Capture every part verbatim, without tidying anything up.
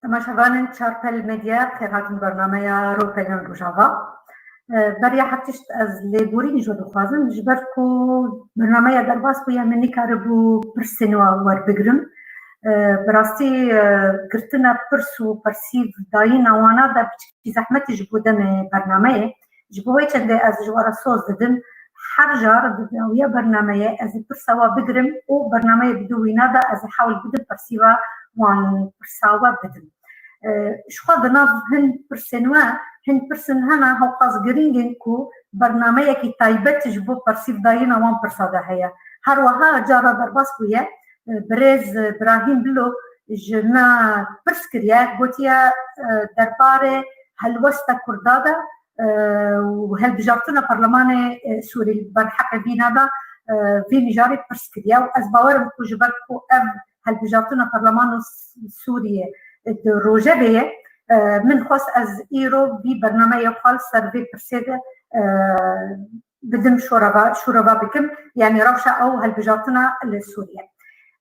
Temaşevanên Çarpel Medya, xêr hatin bernameya Rûpelên Rojava. E, beriya her tişt ez lêborîn ji we dixwazim, ji ber ku bernameya derbas bûye, min nikaribû pirsên we werbigirim. E, bi rastî, e, girtina pirs û persîv dayîna wana de piçekî zehmet e ji bo demê bernameyê. Ji bo wê çendê ez ji we re soz didim. Her car di dawiya bernameyê ez ê pirsa we bigirim û bernameyê bi dû wîna de ez ê hewl bidim persîva wan pirsa we bidim. E, ji xwe di nav hin pirsên we, hin pirsên hene hewqas girîng in ku bernameyekî taybet ji bo persîvdayîna wan pirsa de heye. Her wiha cara derbas bûye, e, birêz Birahîm Bilo ji me pirs kiriye, gotiye, e, derbarê helwesta Kurda de, e, û helbijartina Parlemanê, e, Sûrî li ber heqê vîna de, e, vî mijarê pirs kiriye û ez bawer im ku ji ber ku ev helbijartina Parlemano S-, Sûriyê, e, di rojevê ye, e, min xwest ez îro vî bernameyê xwe li ser vê pirsê de, e, bidim şorava, şorava bikim, yanî rewşa ew helbijartina li Sûriye.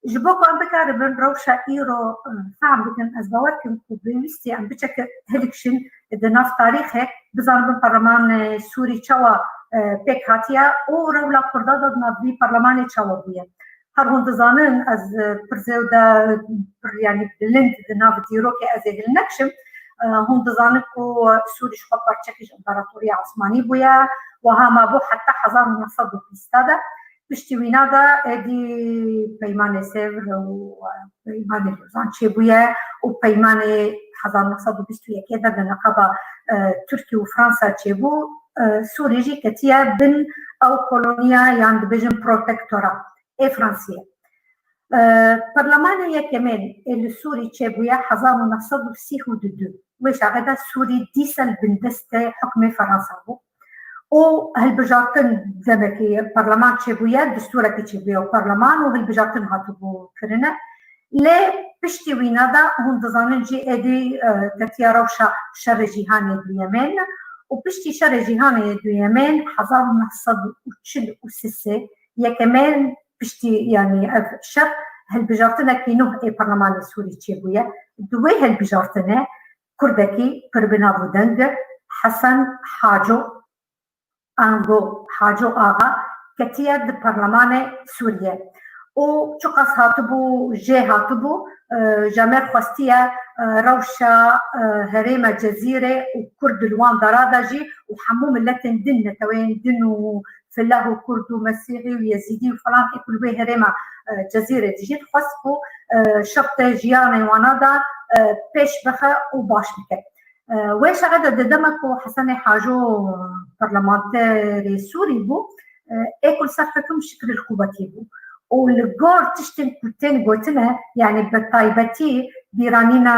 Ji bo ku em bikaribin rewşa îro, e, fehm bikin, ez bawer dikim ku pêwîst e em biçek hilkişin di nav tarîxê, bizanibin parlemanê Sûrî çawa, e, pêk hatiye û rewla Kurda de di nav vî parlemanê çawa bûye. Her hûn dizanin, ez, e, pir zêde, pir, yanî bilind di nav dîrokê ez ê hilnekişim. E, hûn dizanin ku Sûrî ji xwe parçekî ji împaratoriya Osmanî bûye, wiha mabû heta hezar û neh sed û bîst de. Piştî wîna de êdî Peymanê Sêvr û, e, Peymanê Lozan çêbûye û Peymanê hezar neh sed û bîst û yekê de di niqaba, e, Tirkî û Fransa çêbû. E, Sûrî jî ketiye bin ew koloniya yan dibêjin protektora ê Fransiyê. E, Parlemanê yekemên ê li Sûrî çêbûye hezar û neh sed û sî û du. Wê çaxê de Sûrî dîsa li bindestê hukmê Fransa bû. û hilbijartin demekî parleman çêbûye, distûrekî çêbûye û parleman û hilbijartin hatibû kirine. Lê piştî wîna de hûn dizanin jî êdî, e, ketiye rewşa Şerê Cîhanê Duyemên û piştî Şerê Cîhanê Duyemên hezar û neh sed û çil û sê yekemên piştî, yanî ev şer hilbijartinekî nû ê parlemanê Sûrî çêbûye. Di wê hilbijartinê Kurdekî pir bi nav û deng Hesen Haco, Ango Haco Axa ketiye di parlemanê Sûriye. Û çiqas hatibû, jê hatibû, e, Jemer xwestiye, e, rewşa, e, herêma Cezîrê û Kurd li wan dara de jî û hemû miletên din, neteweyên din û filah û Kurd û Mesîhî û Yezîdî û falan ê ku li wê herêma, e, Cezîrê dijîn, xwest ku, e, şertê jiyanê wana de, e, pêş bixe û baş bike. E, wê şerê de di dema ku Hesenê Haco parlamenterê Sûrî bû, e, ê ku li ser hikim Şikrîl Quwetî bû. Û li gor tiştên ku tên gotine, yanî bi taybetî bîranîna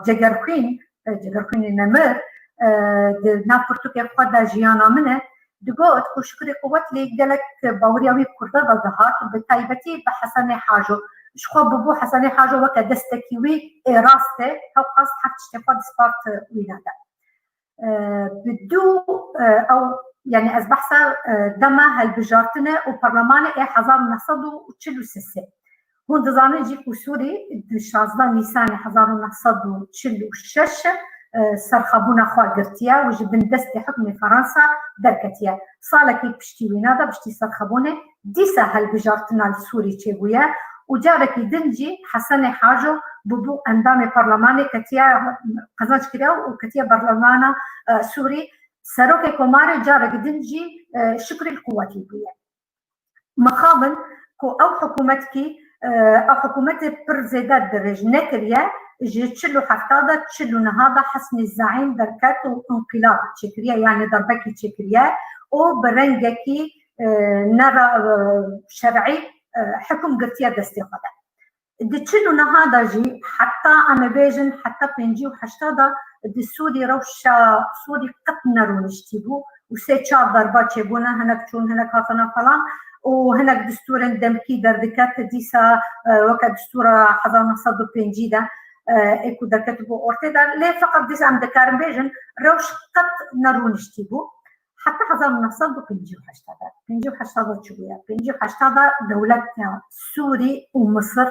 Cegerxwîn, e, Cegerxwînê Nemir, e, di nav pirtûkê xwe de Jiyana Min e, digot ku Şikrî Quwetlî gelek baweriya wî Kurda ve dihat, bi taybetî bi Hesenê Haco. Ji xwe bûbû Hesenê Haco weke destekî wî ê rast e, hewqas her tiştê xwe dispart wîna de. E, bi dû, e, ew, yanî ez behsa, e, dema helbijartinê û parlemanê ê hezar û neh sed û çil û sê. Hûn dizanin jî ku Sûrî di şazdeh Nîsanê hezar û neh sed û çil û şeş, e, serxabûna xwe girtiye û ji bin destê hukmê Fransa derketiye. Salekî piştî wîna de, piştî serxabûnê, dîsa helbijartina li Sûrî çêbûye û carekî din jî Hesenê Haco bûbû endamê parlemanê, ketiye, qezenc kiriye û ketiye parlemana, e, Sûrî. Serokê Komarê carekî din jî, e, Şikrîl Quwetî bûye. Mixabin ku ew hikûmetkî, e, ew hikûmetê pir zêde dirêj nekiriye, ji çil û hefta de çil û neha de Hesnî Zeîn derket û înqîlab çêkiriye, yanî darbekî çêkiriye û bi rengekî, e, ne ra-, e, şer'î, e, hikum girtiye destê xwe de. Di çil û neha de jî heta, em ê bêjin, heta pêncî û heşta de di Sûrî rewşa Sûrî qet nerûniştî bû û sê çar derba çêbûne, hinek çûn, hinek hatine falan û hinek distûrên demkî derdiket, dîsa, e, weke distûra hezar neh sed û pêncî de, e, ê ku derketibû ortê de. Lê feqet dîsa em dikarin bêjin, rewş qet nerûniştî bû. Heta hezar û neh sed û pêncî û heşt de. Pêncî û heşt de çi bûye? Pêncî û heşt de dewleta Sûrî û Misir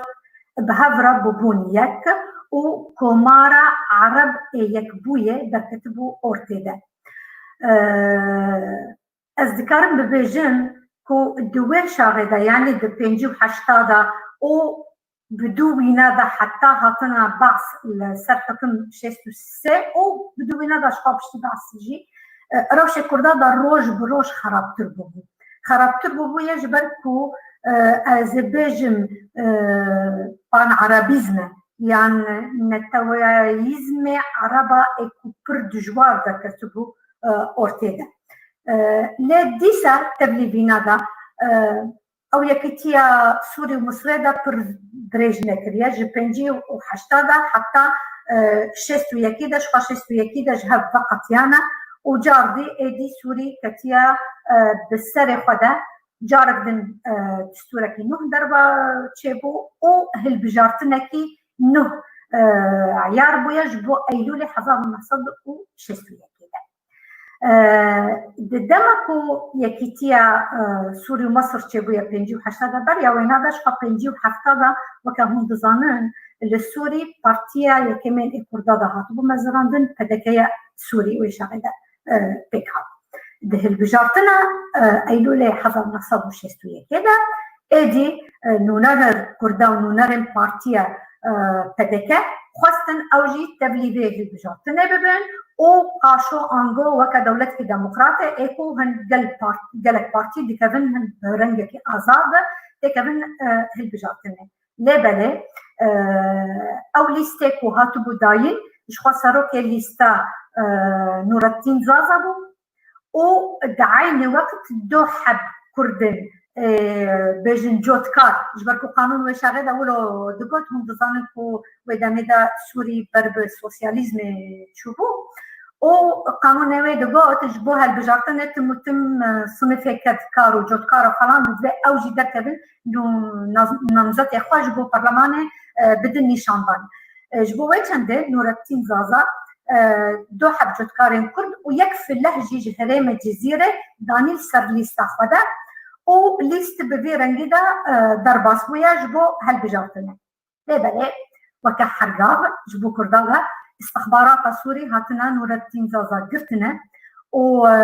bi hev re bûbûn yek û Komara Ereb ê Yekbûyê derketibû ortê de. E, ez dikarim bibêjim ku di wê şaxê de, yanî di pêncî û heşta de û bi dû wîna de heta hatina Baas li ser hikim şêst û sê û bi dû wîna de ji xwe piştî Baas jî, e, rewşê Kurda de roj bi roj xerabtir bûbû. Xerabtir bûbûye ji ber ku, e, ez ê bêjim, e, panerebîzme yan neteweyîzmê ereba ê ku pir dijwar derketibû, e, ortê de. E, lê dîsa tevlî vîna de, e, ew yekîtiya Sûrî û Misrê de pir dirêj nekiriye. Ji pêncî û heşta de heta, e, şêst û yekî de, ji xwe şêst û yekî de ji hev veqetiyane û cardî êdî Sûrî ketiye, e, bi serê xwe de. Carek din, e, distûrekî nû derba çêbû û hilbijartinekî nû, e, eyar bûye ji bo Eylûlê hezar û neh sed û şêst û yekê de. E, di dema ku yekîtiya, e, Sûrî û Mesir çêbûye pêncî û heşta de, beriya wêna de ji xwe pêncî û hefta de, weke hûn dizanin, li Sûrî partiya yekemên ê Kurda de hatibû mezirandin, P D K'ya Sûrî wê şaxê de, e, pêk hat. Di hilbijartina, e, Eylûlê hezar neh sed û şêst û yekê de êdî, e, nûnerên Kurda û nûnerên partiya, e, P D K xwestin ew jî tevlî vê hilbijartinê bibin û qaşo ango weke dewletekî demokratê ê ku hin gel part-, gelek partî dikevin hin bi rengekî azad têkevin, e, hilbijartinê. Lê belê, e, ew lîstê ku hatibû dayîn, ji xwe serokê lîsta, e, Nûrettîn Zaza bû û di eynî wext du heb Kurdên, e, bêjin cotkar, ji ber ku qanûn wê şerê de wilo digot, hûn dizanin ku wê demê de Sûrî ber bi sosyalîzmê çûbû. û qanûnê wê digot, ji bo hilbijartinê tim û tim, e, sinifê kedkar û cotkar û falan divê ew jî derkevin, nû-, naz-, namzetê xwe ji bo perlemanê, e, bidin nîşandan. E, ji bo wê çendê Nûrettîn Zaza, e, du heb cotkarên Kurd û yek fileh jî ji herêmê Cizîrê danî li ser lîsta xwe de û lîst bi vî rengî de, e, derbas bûye ji bo hilbijartinê. Lê belê, weke hergav ji bo Kurdan ve istixbarata Sûrî hatine Nûrettîn Zaza girtine û, e,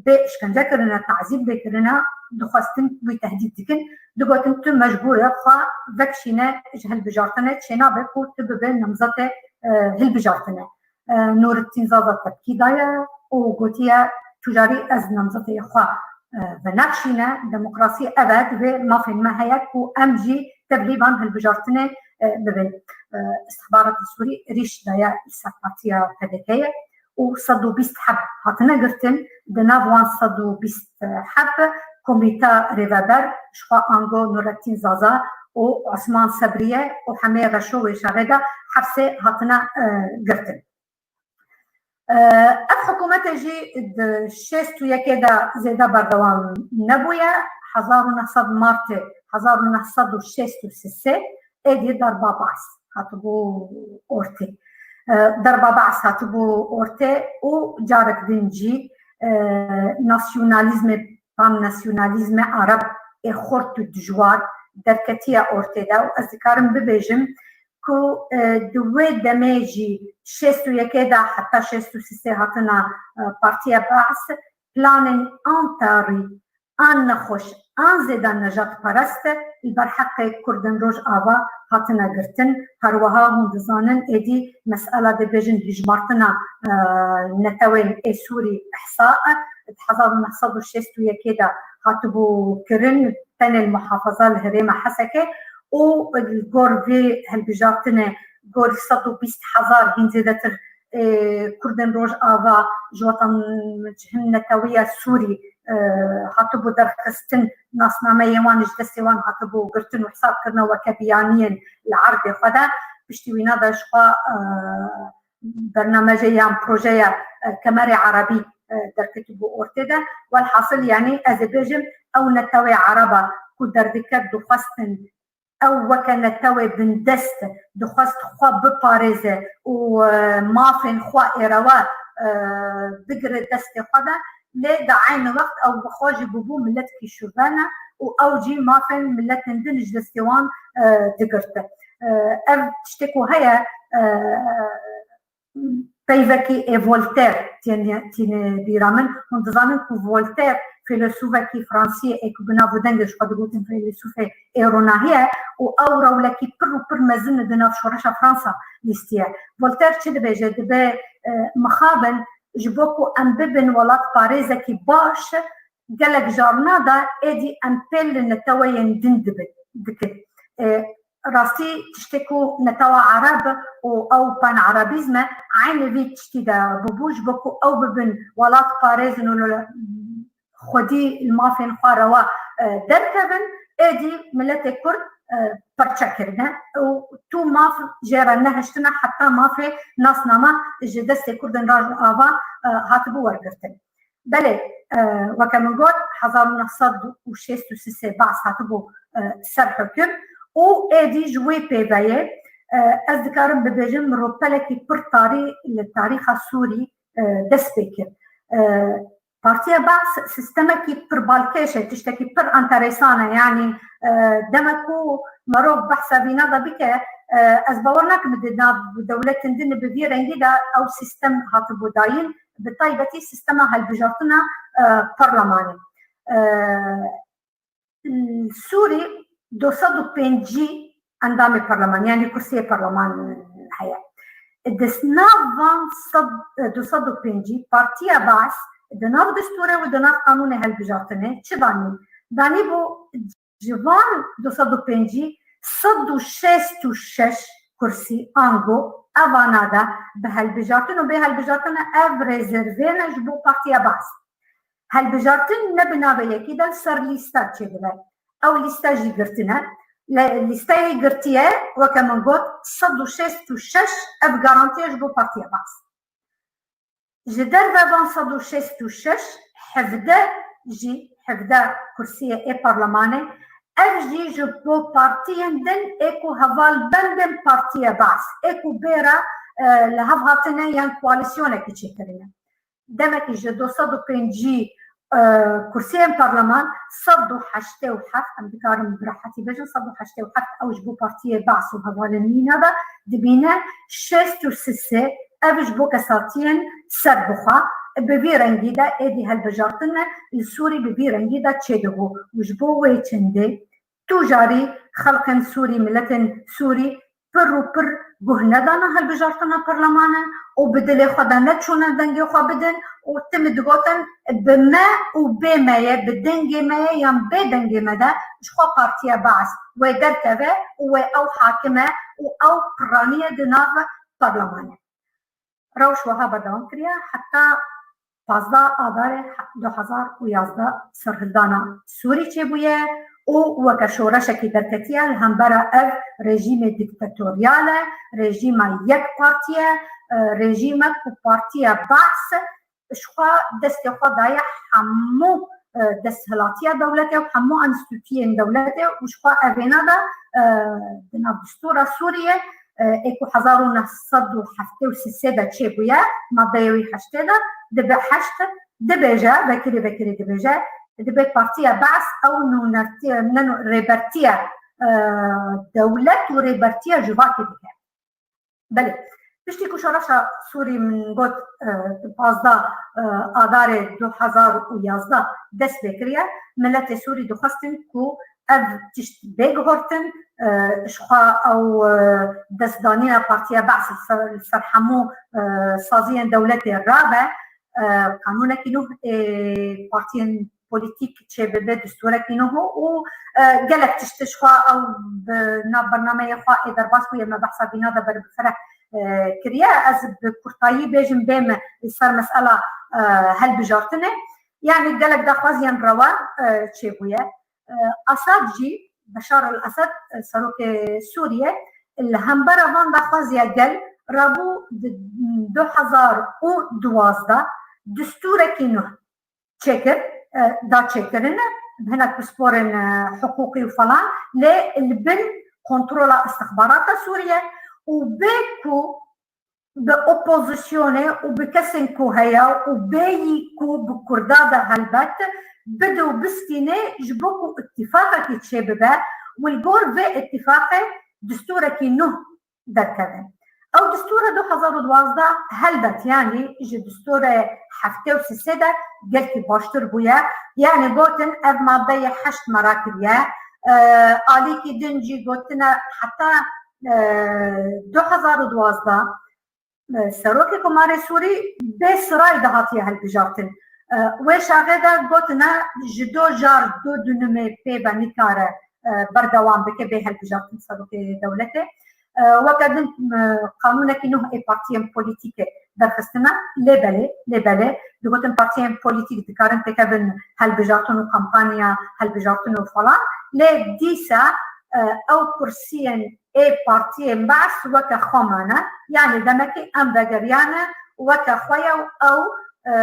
bê îşkence kirine, tazîb bê kirine, dixwestin wî tehdît dikin. Digotin, tu mecbûr e xwe vekişîne ji hilbijartinê, çênabe ku tu bibe namzetê, e, hilbijartinê. E, Nûrettîn Zaza tepkî daye û gotiye, tu carî ez namzetê xwe, e, venexşîne, demokrasî ev e, divê mafên me heye ku em jî tevlî van hilbijartinê, e, bibin. E, Îstixbaratê Sûrî rîş daye li ser partiya P D K'yê û sed û bîst heb hatine girtin, di nav wan sed û bîst heb komîta rêveber ji xwe ango Nûrettîn Zaza û Osman Sebriye û Hemê Reşo wê şerê de hepsê hatine, e, girtin. E, ev hikûmetê jî di şêst û yekê de zêde berdewam nebûye. Hezar û neh sed Martê hezar û neh sed û şêst û sê êdî derba Baas hatibû ortê. E, derba Baas hatibû ortê û carek din jî, e, nasyonalîzmê, pannasyonalîzmê Arab ê xurt û dijwar derketiye ortê de û ez dikarim bibêjim ku, e, di wê demê jî şêst û yekê de heta şêst û sê hatina, e, Partiya Baas planên an tarî, an nexweş, an zêde nejadperest li ber heqê Kurdên Rojava hatine girtin. Her wiha hûn dizanin êdî mesela dê bêjin hijmartina, e, netewên ê Sûrî, ihsa, di hezar û neh sed û şêst û yekê de hatibû kirin, tenê li muhafaza li herêma Hesekê û li gor vê hilbijartinê gorî sed û bîst hezar hîn zêdetir, e, Kurdên Rojava ji wetan, ji hin netewiya Sûrî, e, hatibû derxistin, nasnameyê wan ji destê wan hatibû girtin û hesab kirine weke biyaniyên li erdê xwe de. Piştî wîna de ji xwe, e, bernamejê yan projeya, e, Kemerê Erebî, e, derketibû ortê de. Welhasil, yanî ez ê bêjim, ew netewê Ereba ku derdiket dixwestin ew weke netewê bindest dixwest xwe biparêze û, e, mafên xwe êrewa, e, bigire destê xwe de, lê di eynî wext ew bi xwe jî bûbû miletekî şûvene û ew jî mafên miletên din ji destê wan, e, digirte. E, ev tiştê ku heye, e, peyvekî ê Voltaire tîne, tîne bîra min. Hûn dizanin ku Voltaire fîlosofekî fransî ye, ê ku bi nav û dengê ji xwe digotin fîlosofê ê ronahî ye û ew rewlekî pir û pir mezin di nav şoreşa Fransa lîstiye. Voltaire çi dibêje? Dibe, e, mixabin ji bo ku em bibin welatparêzekî baş, gelek jarna de êdî em pêl li neteweyên din dibin, dikin. E, rastî tiştê ku netewa Ereb û ew pan-Erebîzm e, eynî vî tiştî de bûbû, ji bo ku ew bibin welatparêzin û li xwedî li mafên xwe rewa, e, derkevin, êdî miletê Kurd, e, perçe kirine û tu maf jê re nehiştine, heta mafê nasname ji destê Kurdên Rojava, e, hatibû wergirtin. Belê, e, weke min got, hezar û neh sed û şêst û sê Baas hatibû, e, ser hukum û êdî ji wê pêveyê, e, ez dikarim bibêjim, rûpelekî pir tarî li tarîxa Sûrî, e, dest pê kir. E, Partiya Baas sîstemekî pir balkêş e, tiştekî pir enteresan e. Yanî, e, dema ku merov behsa vîna de bike, e, ez bawer nakim di nav dewletên din bi vî rengî de ew sîstem hatibû dayîn, bi taybetî sîstema hilbijartina, e, parlemanê. E, Sûrî du sed û pêncî endamê parleman, yanî kursiyê parleman heye. Di nav van sed, du sed û pêncî Partiya Baas di nav destûrê û di nav qanûnê hilbijartinê çi danî? Danî bû ji van du sed û pêncî sed û şêst û şeş kursî ango evana de bi hilbijartin û bê hilbijartin ev rezerve ne ji bo Partiya Baas. Hilbijartin ne bi navê yekî de li ser lîsta çêdibe. Ew lîsta jî girtine. Li lîsteyê girtiye, weke min got, sed û şêst û şeş ev garantiye ji bo Partiya Baas. Ji derve van sed û şêst û şeş, hevdeh jî, hevdeh kursiyê ê parlemanê, ev jî ji bo partiyên din ê ku hevalbendên Partiya Baas, ê ku bêra, e, li hev hatine yan koalîsyonekî çêkirine. Demekî ji du sed û pêncî, e, kursiyên parleman, sed û heştê û heft, em dikarin bi rehetî bêjin, sed û heştê û heft ew ji bo Partiyê Baas û hevalên wî ne de dibîne, şêst û sê ev ji bo kesatiyên serbixwe, bi vî rengî de êdî hilbijartin li Sûrî bi vî rengî de çêdibû û ji bo wê çendê tu carî xelkên Sûrî, miletên Sûrî pir û pir guh nedane hilbijartina parlemanê û bi dilê xwe de neçûne dengê xwe bidin û tim digotin, bi me û bê me ye, bi dengê me ye yan bê dengê me de ji xwe Partiya Baas wê derkeve û wê ew hakim e û ew piraniye di nav parlemanê. Rewş wiha berdewam kiriye heta pazdeh Adarê du hezar û yazdeh serhildana Sûrî çêbûye û weke şoreşekî derketiye li hembera ev rejîmê dîktatoryal e, rejîma yek partî ye, e, rejîmek ku Partiya Baas ji xwe destê xwe daye hemû, e, desthilatiya dewletê û hemû enstîtuyên dewletê û ji xwe evêna de, e, di nav destûra Sûriyê, e, ê ku hezar û neh sed û heftê û sê de çêbûye, maddeyê wî heştê de, dibe heşt, dibêje, vekirî vekirî dibêje, dibe Partiya Baas ew nûnertiye, ne nû-, rêbertiye, e, dewlet û rêbertiye civakê dike. Belê. Piştî ku şoreşa Sûrî min got, e, pazdeh, e, Adarê du hezar û yazdeh dest pê kiriye, miletê Sûrî dixwestin ku ev tişt bê guhertin, e, ji xwe ew, e, destdaniya Partiya Baas li ser, li ser hemû, e, saziyên dewletê rabe, e, qanûnekî nû, e, partiyên polîtîk çêbibe, destûrekî nû û, e, gelek tişt ji xwe ew bi nav bernameyê xwe ê derbas bûye, me behsa vîna de ber bi fereh, e, kiriye. Ez bi kurtayî bêjim, bêm li ser mesela, e, hilbijartinê. Yanî gelek daxwaziyên rewa, e, çêbûye. E, Esad jî, Beşar el-Esed, e, serokê Sûriye, li hembera van daxwaziya gel rabû di du hezar û duwazdeh destûrekî nû çêkir, e, da çêkirin, bi hinek pisporên, e, hiqûqî û falan, lê li bin kontrola istixbarata Sûriye û bê ku bi opozisyonê û bi kesên ku heye û bêyî ku bi Kurda de helbet bide û bistîne ji bo ku îtîfaqekî çêbibe û li gor vê îtîfaqê distûrekî nû derkeve. Ew distûra du hezar û duwazdeh helbet, yanî ji distûrê heftê û sisê de gelkî baştir bûye. Yanî gotin ev madeyê heşt me rakiriye. E, alîkî din jî gotine heta, e, du hezar û duwazdeh, e, Serokê Komarê Sûrî bê siray de hatiye hilbijartin. E, wê şaxê de gotine ji do jar do dunimê pê ve nikare, e, berdewam bike bê hilbijartin serokê dewletê. E, weke din, e, qanûnekî nuh ê partiyên polîtîkê derxistine, lê belê, lê belê, digotin partiyên polîtîk dikarin têkevin hilbijartin û kampanya hilbijartin û falan, lê dîsa, e, ew kursiyên ê partiyên Be's weke xwe mane, yanî demekî em vegeriyane weke xwe ye û ew, e,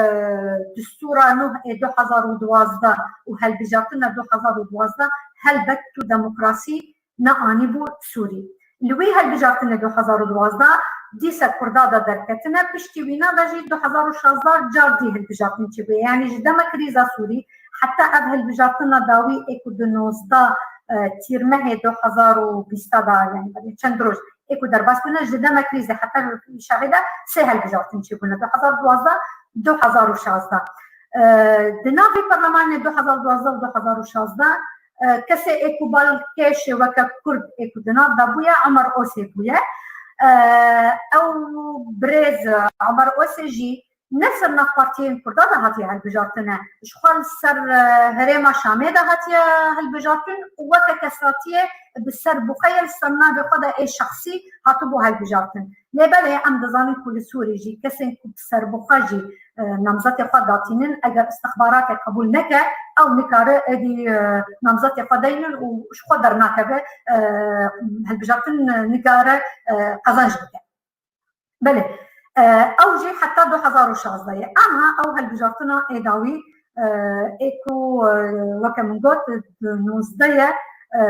distûra nuh ê du hezar û duwazdeh û hilbijartina du hezar û duwazdeh helbet tu demokrasî neanîbû Sûrî. Li wî hilbijartinê du hezar û duwazdeh dîsa Kurda de derketine, piştî wîna de jî du hezar û şazdeh car dî hilbijartin çêbûye. Yanî ji dema krîza Sûrî heta ev hilbijartina dawî ê ku di nozdeh, e, Tîrmehê du hezar û bîst de, yanî berê çend roj ê ku derbas bûne, ji dema krîzê heta şaxê de sê hilbijartin çêbûne, du hezar û duwazdeh, du hezar û şazdeh. E, di nav vê perlemanê du hezar û duwazdeh û du hezar û şazdeh, e, kesê ê ku balkêş e weke Kurd ê ku di nav de bûye, Omer Osê bûye. E, ew birêz Omer Osê jî ne ser nav partiyên Kurda de hatiye hilbijartine. Ji xwe li ser, e, herêma Şamê de hatiye hilbijartin û weke kesatiyê bi serbixwe ye li ser navê xwe de ê şexsî hatibû hilbijartin. Lê belê em dizanin ku li Sûrî jî kesên ku bi serbixwe jî, e, namzetê xwe datînin, eger istixbaratê qebûl neke, ew nikare êdî, e, namzetê xwe deynin û ji xwe dernakeve, e, hilbijartin nikare, e, qezenc bike. Belê, e, ew jî heta du hezar û şazdeh ye. Aha ew hilbijartina ê dawî, e, ê ku, e, weke min got, di nozdeh ye, e,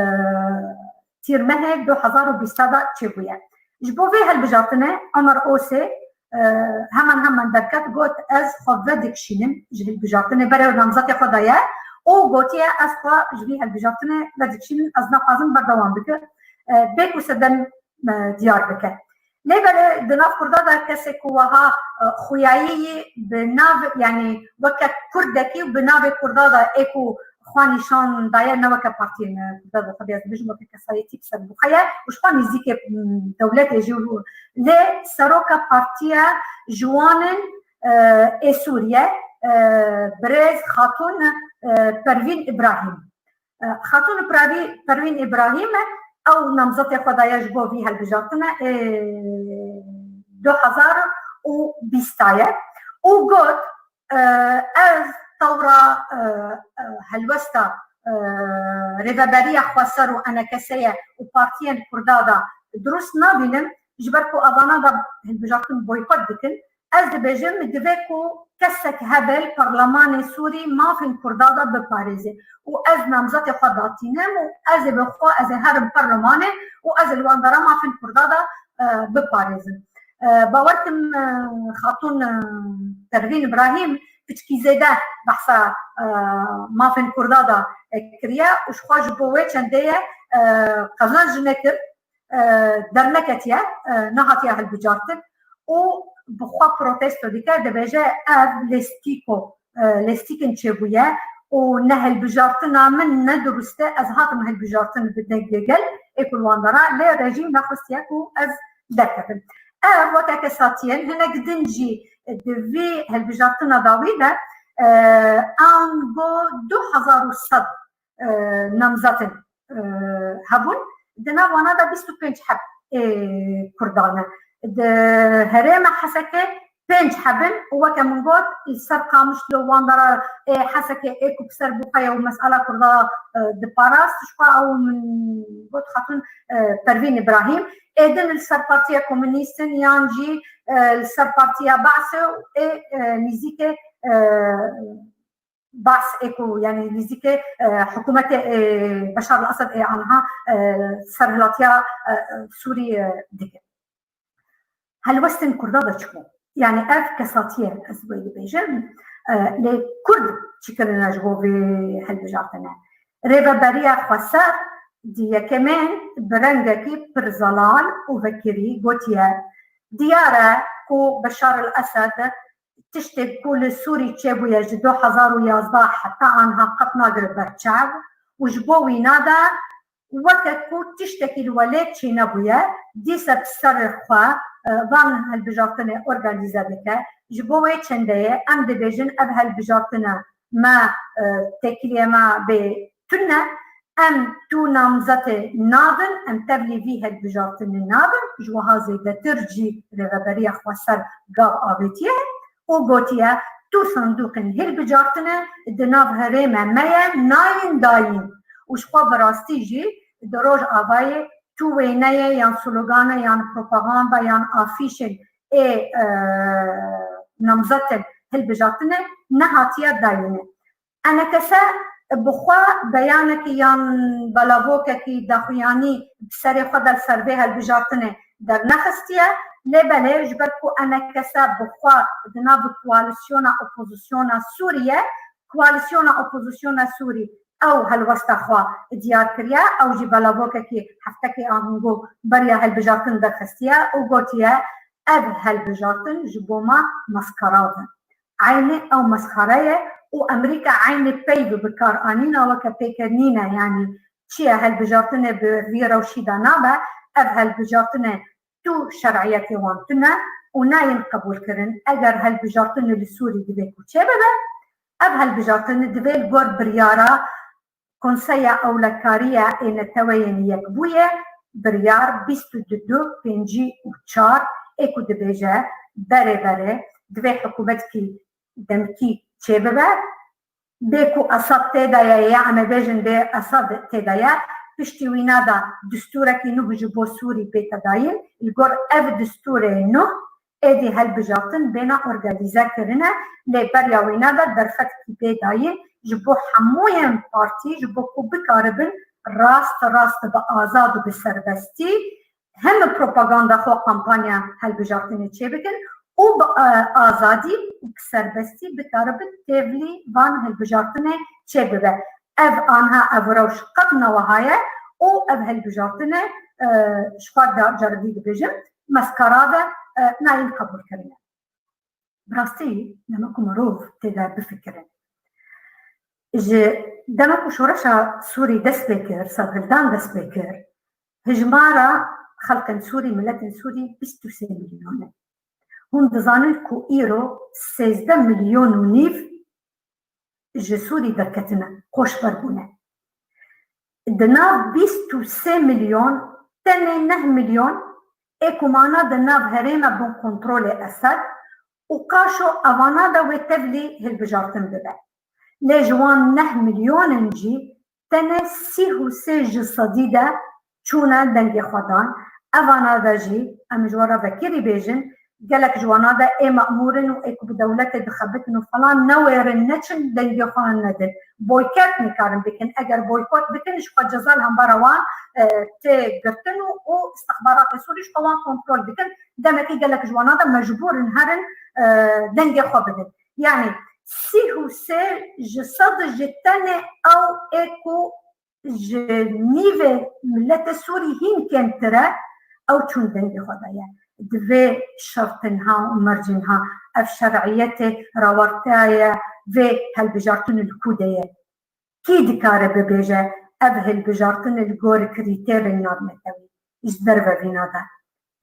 Tîrmehê du hezar û bîst de çêbûye. Ji bo vê hilbijartinê Omer Osê, e, heman heman derket, got, ez xwe vedikişînim ji hilbijartinê, berê namzetê xwe daye û gotiye, ez xwe ji vî hilbijartinê vedikişînim, ez naxwazim berdewam bikim. E, bê ku sedem, e, diyar bike. Lê belê di nav Kurda de kesê ku wiha, e, xuyayî yî bi nav, yanî weke Kurdekî û bi navê Kurda de ê ku xwe nîşan daye, ne weke partiyên, e, Kurda de, tabii ez dibêjim weke kesayetî bi serbixwe ye û ji xwe nîzîkê, m, dewletê jî û lê seroka partiya ji wan in, e, ê Sûriye, e, birêz Xatûn, e, Pervîn Îbrahîm. E, Xatûn Pervî-, Pervîn Îbrahîm e, ew namzetê xwe daye ji bo vî hilbijartine, ê, du hezar û bîst ye û got, e, ez tewra, e, e, helwesta, e, Rêveberiya Xweser û ENKS'ê û partiyên Kurda de dirust nabînim, ji ber ku evana de hilbijartin boykot dikin, ez dibêjim, divê ku kesek hebe li Parlemanê Sûrî mafên Kurda de biparêze û ez namzetê xwe datînim û ez ê bi xwe, ez ê herim Parlemanê û ez ê li wan dera mafên Kurda de, e, biparêzim. E, bawer kim, e, Xatûn, e, Pervîn Îbrahîm piçkî zêde behsa, e, mafên Kurda de, e, kiriye û ji xwe ji bo wê çendê ye, e, qezenc nekir, e, derneketiye, e, nehatiye hilbijartin û bi xwe protesto dike, dibêje, ev lêstîko, e, lêstîkin çêbûye û ne hilbijartina min ne dirust e, ez hatim hilbijartin bi dengê gel ê ku li wan dera, lê rejîm nexwestiye ku ez derkevim. Ev weke kesatiyên hinek din jî di vî hilbijartina dawî de, e, ango du hezar û sed, e, namzetin, e, hebûn. Di nav wana de bîst û pênc heb ê Kurdan e. Di herêma Hesekê pênc heb in û weke min got, li ser Qamişlo, wan dera ê Hesekê ê ku bi serbixwe ye û mesela Kurda, e, diparast, ji xwe ew min got Xatûn, e, Pervîn Îbrahîm. Ê din li ser Partiya Komûnîst in yan jî, e, li ser Partiya Be'sê û ê, e, nîzîkê, e, Be's ê ku, yanî nîzîkê, e, hikûmetê, e, Beşar el-Esed ê aniha, e, serhilatiya, e, Sûrî, e, dike. Helwestên Kurda de çi bû? Yanî ev kesatiye ez wê dibêjim, e, lê Kurd çi kirine ji bo vê hilbijartine? Rêveberiya Xweser Di yekemên bi rengekî pir zelal û vekirî gotiye, diyar e ku Beşar el Esed tiştê ku li Sûrî çêbûye ji du hezar û yazdeh heta anha qet nagire ber çav û ji bo wîna de weke ku tiştekî li welêt çênebûye, dîsa bi serê xwe, e, van hilbijartinê organîze dike. Ji bo wê çendeyê em dibêjin ev hilbijartine me, e, têkiliyê me bê tune, em tu namzetê nadin, em tevlî vî hilbijartinê nabin, ji wiha zêdetir jî Rêveberiya Xweser gav avêtiye û gotiye, tu sandûqên hilbijartinê di nav herêma me ye, nayên dayîn. Û ji xwe bi rastî jî di Rojavayê tu wêneyê yan slogane yan propaganda yan afîşên ê, e, namzetên hilbijartinê nehatiye dayînê. Enekese bi xwe beyanekî yan belavokekî daxuyanî bi serê xwe de li ser vê hilbijartinê dernexistiye, lê belê ji ber ku enekese bi xwe di nav koalîsyona opozisyona Sûrî ye, koalîsyona opozisyona Sûrî ew helwesta xwe diyar kiriye, ew jî belavokekî heftekê ango beriya hilbijartin derxistiye û gotiye, ev hilbijartin ji bo me meskara bin. Eynî ew mesxere ye û Amerîka eynî peyv bi kar anîna weke pêkenîne, yanî çi ye hilbijartinê bi vî rewşî de nabe, ev hilbijartinê tu şer'iyetê wan tune û nayên qebûlkirin. Eger hilbijartinê li Sûrî divê ku çêbibe, ev hilbijartinê divê li gor biryara Konseya Ewlekariya ê Neteweyên Yekbûyî biryar bîst û du pêncî û çar ê ku dibêje, berê berê divê hikûmetkî demkî çêbibe, bê ku Esad tê de ye, ya em ê bêjin bê Esad tê de ye, piştî wîna de distûrekî nû ji bo Sûrî bête dayîn, li gor ev distûrê nû êdî hilbijartin bêne organîze kirine, lê beriya wîna de derfetkî bê dayîn ji bo hemûyên partî, ji bo ku bikaribin rast rast bi azad û bi serbestî hem propaganda xwe, kampanya hilbijartinê çêbikin û bi, e, azadî û bi serbestî bikaribin tevlî van hilbijartinê çêbibe. Ev anha ev rewş qet ne wiha ye û ev hilbijartinê, e, ji xwe de caridî dibêjim, meskara de, e, nayên qebûlkirine. Bi rastî, dema ku mirov tê de bifikirin, ji dema ku şoreşa Sûrî dest pê kir, serhildan dest pê kir, hijmara xelkên Sûrî, miletên Sûrî bîst û sê milyon e. Hûn dizanin ku îro sêzdeh milyon û nîv ji Sûrî derketine, koçber bûne. Di nav bîst û sê milyon, tenê neh milyon ê ku mana di nav herêma bin kontrolê Esed û qaşo evana de wê tevlî hilbijartin bibe. Lê ji wan neh milyonin jî tenê sî û sê ji sedî de çûne dengê xwe dan. Evana de jî em ji we re vekirî bêjin, gelek ji wana de ê memûr in û ê ku bi dewletê dixebitin û falan newêrin, neçin dengê xwe nedin. Boykot nikarin bikin. Eger boykot bikin, ji xwe ceza li hembara wan, e, tê girtin û, û istixbaratê Sûrî ji xwe wan kontrol dikin. Demekî gelek ji wana de mecbûr in herin, e, dengê xwe bidin. Yanî sî û sê ji sed ji tenê ew ê ku ji nîvê miletê Sûrî hîn kêmtir e, ew çûn dengê xwe daye. Di vê şertin ha û mercin ha ev şer'iyetê rawertaya vê hilbijartinê li ku de ye? Kî dikare bibêje ev hilbijartinê li gor krîterên navnetewî ji derve vîna de?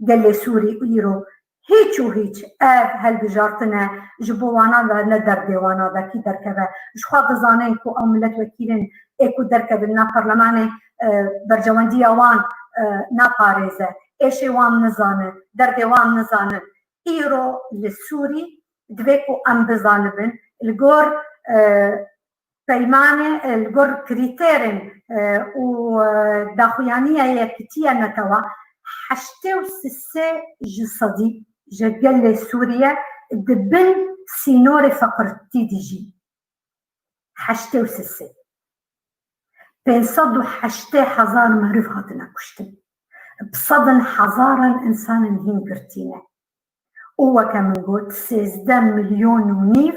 Gelê Sûrî îro hîç û hîç ev hilbijartine ji bo wana de ne derdê wana de kî derkeve. Ji xwe dizanin ku ew miletwekîlên ê ku derkevin nav perlemanê, e, berjewendiya wan, e, naparêze, êşê wan nizane, derdê wan nizane. Îro li Sûrî divê ku em bizanibin, li gor, e, peymanê, e, li gor krîterên, e, û, e, daxuyaniya Yekîtiya Netewa, heştê û sê ji sedî ji gelê Sûriye di bin sînorê feqirtî dijî. Heştê û sê. Pênc sed û heştê hezar meriv hatine kuştin. Bi sedin hezaran însanên hîn girtî ne. Û weke min got, sêzdeh milyon û nîv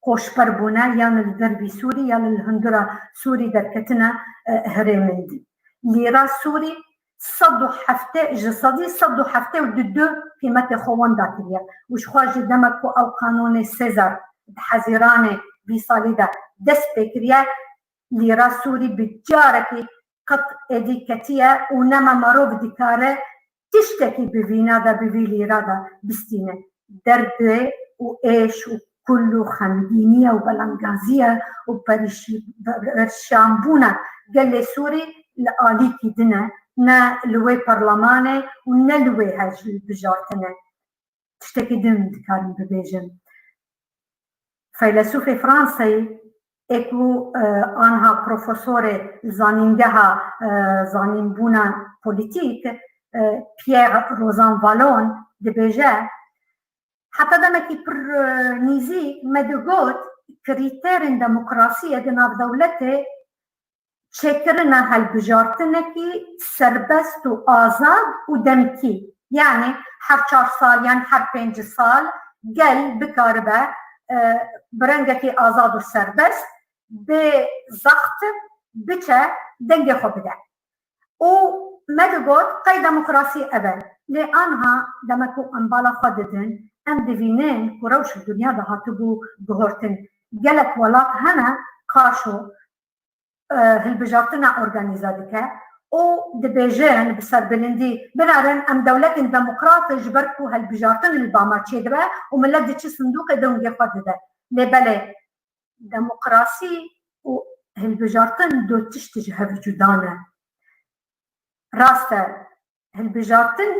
koçber bûne, yan li dervî Sûrî, yan li hundura Sûrî derketine, e, herêmên din. lîra Sûrî sed û heftê, ji sedî sed û heftê û du qîmetê xwe wenda kiriye. Û jixwe ji demek ku ew qanûnê Sezar di Hezîranê vî salî de dest pê kiriye, lîra Sûrî bi carekî qet êdî ketiye û nema merov dikare tiştekî bi vîna de, bi vî lîra de bistîne. Derdê û êş û kul û xemgîniye û belengaziye û perîşî-, perîşanbûna gelê Sûrî li alîkî din e, ne li wê perlemanê û ne li wê hilbijartinê. Tiştekî din dikarim bibêjim. Feylesûfê Fransayî ê ku, e, anha profesorê li zanîngeha, e, zanînbûna polîtîk, e, Pierre Rosanvallon dibêje, heta demekî pir, e, nîzîk me digot, krîterên demokrasiyê di nav dewletê çêkirina hilbijartinekî serbest û azad û demkî, yanî her çar sal yan her pênc sal gel bikaribe, e, bi rengekî azad û serbest, bê zext biçe dengê xwe bide. Û me digot, qey demokrasî ev e. Lê anha dema ku em bala xwe didin, em divînin ku rewş li dinya de hatibû guhortin. Gelek welat hene, qaşo, e, hilbijartina organîze dike û dibêjin bi serbilindî, binarin em dewletên demokrat ji ber ku hilbijartin li ba me çêdibe û milet diçe sindûqê dengê xwe dide. Lê belê, demokrasî û hilbijartin du tişt ji hev cuda ne. Rast e, hilbijartin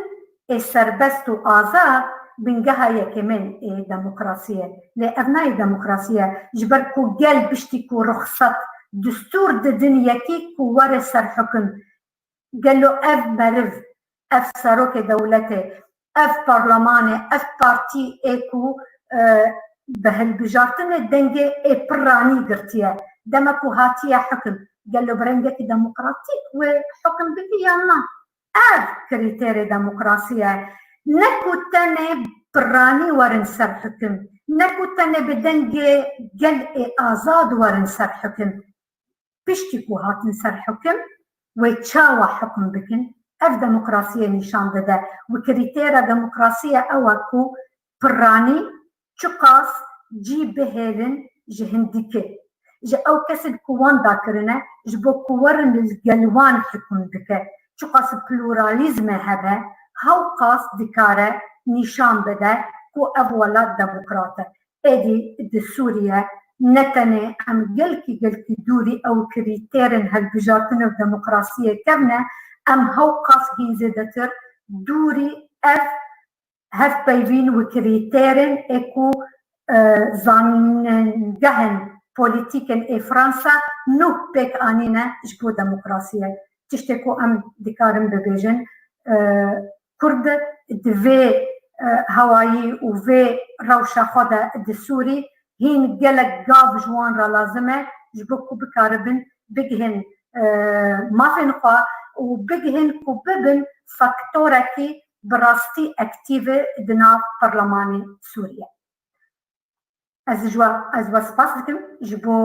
ê serbest û azad bingeha yekemîn ê demokrasiyê. Lê ev nayê demokrasiye, ji ber ku gel piştî ku ruxsat, destûr didin yekî ku were ser hukum. Gelo ev meriv, ev serokê dewletê, ev parlemanê, ev partî ê ku, e, bi hilbijartinê dengê ê piranî girtiye, dema ku hatiye hukum, gelo bi rengekî demokratîk wê hukum bikî yan na? Ev krîterê demokrasî ye. Ne ku tenê piranî werin ser hukum, ne ku tenê bi dengê gel ê azad werin ser hukum. Piştî ku hatin ser hukum, wê çawa hukum bikin? Ev demokrasiyê nîşan dide. Û krîtera demokrasiyê ew e ku piranî çiqas cî bihêlin ji hindikê, ji ew kesên ku wan dakirine, ji bo ku werin li gel wan hukum bike. Çiqas pluralîzmê hebe, hewqas dikare nîşan bide ku ev welat demokrat e. Êdî di Sûriye ne tenê em gelkî gelkî dûrî ew krîterên hilbijartin û demokrasiyê kevne, em hewqas hîn zêdetir dûrî ev hevpeyvîn û krîterên ê ku, e, zanîngehên polîtîkên ê Fransa nû pêk anîne ji bo demokrasiyê. Tiştê ku em dikarin bibêjin, e, Kurd di vê, e, hewayî û vê rewşa xwe de di Sûrî hîn gelek gav ji wan re lazim e, ji bo ku bikaribin bigihên, e, mafên xwe û bigihên ku bibin faktorekî bi rastî aktîf di nav Parlemanê Sûriye. Ez ji we, ez we spas dikim ji bo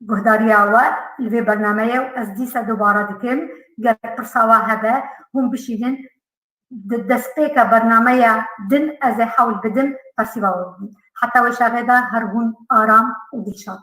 guhdariya we li vê bernameyê û ez dîsa dubare dikim, ger pirsa we hebe, hûn bişînin di destpêka bernameya din ez ê hewl bidim persîva we bibînim. Heta wê şevê de her hûn aram û dilşad.